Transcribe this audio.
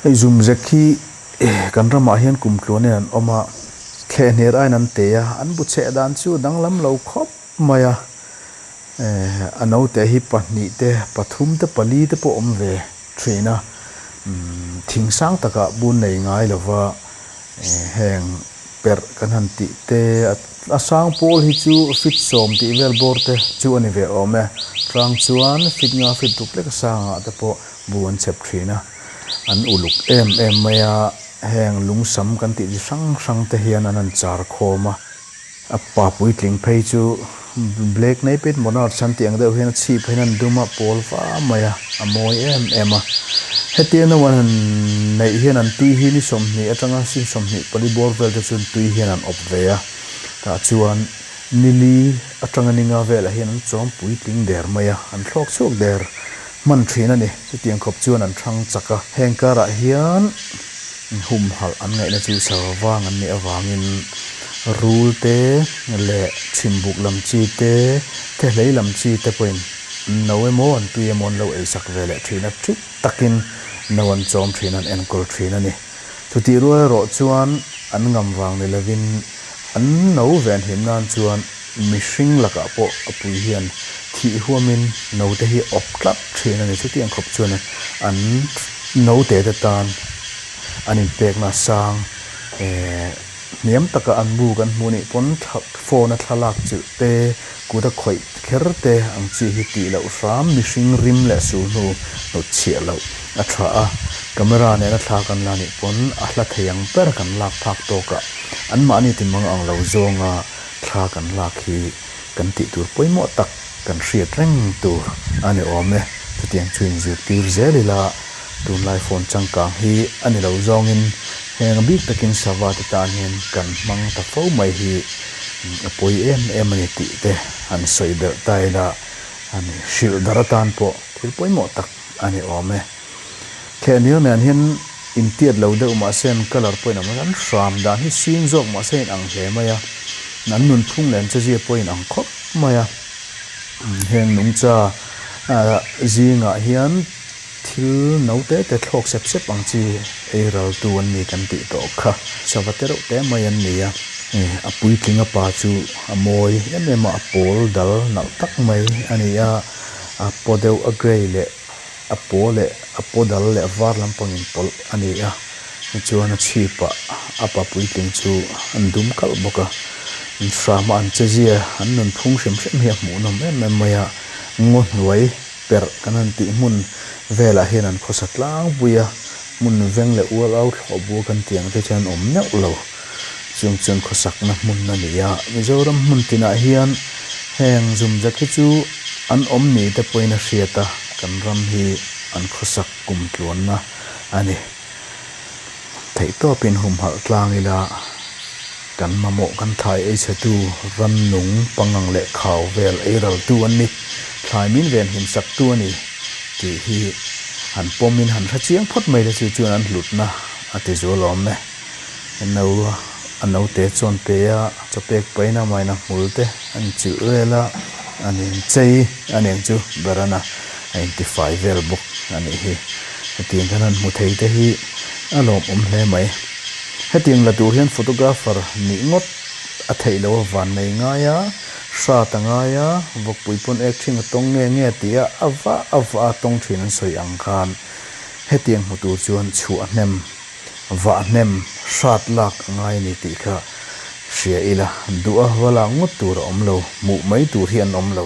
Hei zumzek hi kan ramah hian kum tluanin an awm a, thlehner aiin an te a, an bu chheh dan chu a danglam lo khawp mai a, a naute hi pahnih te pathum te pali te pawh a awm ve thin a, thing sang takah bun nei ngai lova heng perh kan han tih te a sang pawl hi chu fit sawm tih vel bawr te chu a ni ve awm e, tlang chuan fit nga fit ruk lek a sangah te pawh bu an chhep thin a, an uluk em em mai a, heng lungsam kan tih chi hrang hrang te hian an han char khawm a, a pa puitling phei chu black naped monarch an tih ang deuh hian a chhip hian an dum a, pawl va mai a, a mawi em em a, hetiang nawn an han neih hian an tui hi ni 20 atanga sin 24 bawr vel te chuan tui hian an awp ve a, tah chuan nili atanga ni nga velah hian an chawm puitling der mai a, an thlawk chhuak der hman thin a ni. Chutiang khawp chuan an thang chak a, heng karah hian humhalh an ngaihna chu sava vang an nih avangin rul te leh chhimbuk lam chi te, thehlei lam chi te pawhin an no emaw an tui emaw an lo eisak ve leh thin a, thik takin no an chawm thin an enkawl thin a ni. Chutih rual erawh chuan an ngam vang ni lovin an no venhim nan chuan mihring lakah pawh a pui hian thih huamin note hi awp tlat thin a ni. Chutiang khawp chuan an note te tan an inpekna sang eh hniam taka an bu kan hmuh nih pawn phone a thlalak chilh te kut a khawih kher te ang chi hi tih loh hram mihring rim leh sulhnu hnut chhiah loh a tha a, camera nena thla kan la nih pawn a hla thei ang ber kan lak phak tawk a, anmahni ti mang ang lo zawnga thla kan lak hi kan tih tur pawimawh tak kan hriat reng tur a ni awm e. Chutiang chu inzirtir zel ila tunlai phone changkang hi a ni lo zawngin heng bik takin sava te tan hian kan hmang ta fo mai hi a pawi em em a ni tih te han sawi belh ta ila a ni. Hrilh dar atan pawh thil pawimawh tak a ni awm e. Thlehnil nen hian intiat lo deuh mahse an colour pawhin ang an hram dan hi sin zawk mahse in ang hle mai a, an nunphung leh an chezia pawh in ang khawp mai a. Heng nungcha zingah hian thil no te te thlawk sep sep ang chi ei ral tu an ni kan tih tawh kha. Sava te reuh te mai an ni a, a puitling a pa chu a mawi em em a, a pawl dal nalh tak mai a ni a, a paw deuh a grey leh a paw leh a paw dal leh a var lampang inpawlh a ni a, tichuan a chhipah a pa puitling chu an dum kalh bawk a, an hram a an che zia an nunphung hrim hrim hi a hmuhnawm em em mai a, ngaw hnuai perh kan han tih hmun velah hian an khawsa tlangpui a, hmun veng leh ual au thlawh bur kan tih ang te chuan an awm neuh lo, chung chuan khawsakna hmun a ni a, Mizoram hmun tinah hian heng zumzak hi chu an awm ni te pawhin a hriat a, kan ram hi an khawsak kum tluanna a ni. Theihtawpin humhalh tlang ila kan mamawh kan thlai ei chhetu rannung pangang leh khau vel ei raltu an ni, thlai min venhim saktu a ni tih hi han pawmin han hre chiang phawt mai le chu chuan an hlutna a ti zual awm e. No a note chuan pe a, chawpek paina maina hmul te an chilh vel a, an inchei a nen chu berana a intifai vel bawk a nih hi. Hetiang kan han hmu thei te hi a lawmawm hle mai. Hetiang la tur hian photographer nih ngawt a theih loh a van nei ngai a, hrat a ngai a, vawkpui pawn ek thin a tawng nge nge tih a a va a va a tawng thin an sawi ang khan hetiang hmu tur chuan chhuah hnem vah hnem hrat lak a ngai a ni tih kha hria ila, duh a va lak ngawt tur a awm lo, hmuh mai tur hi an awm lo.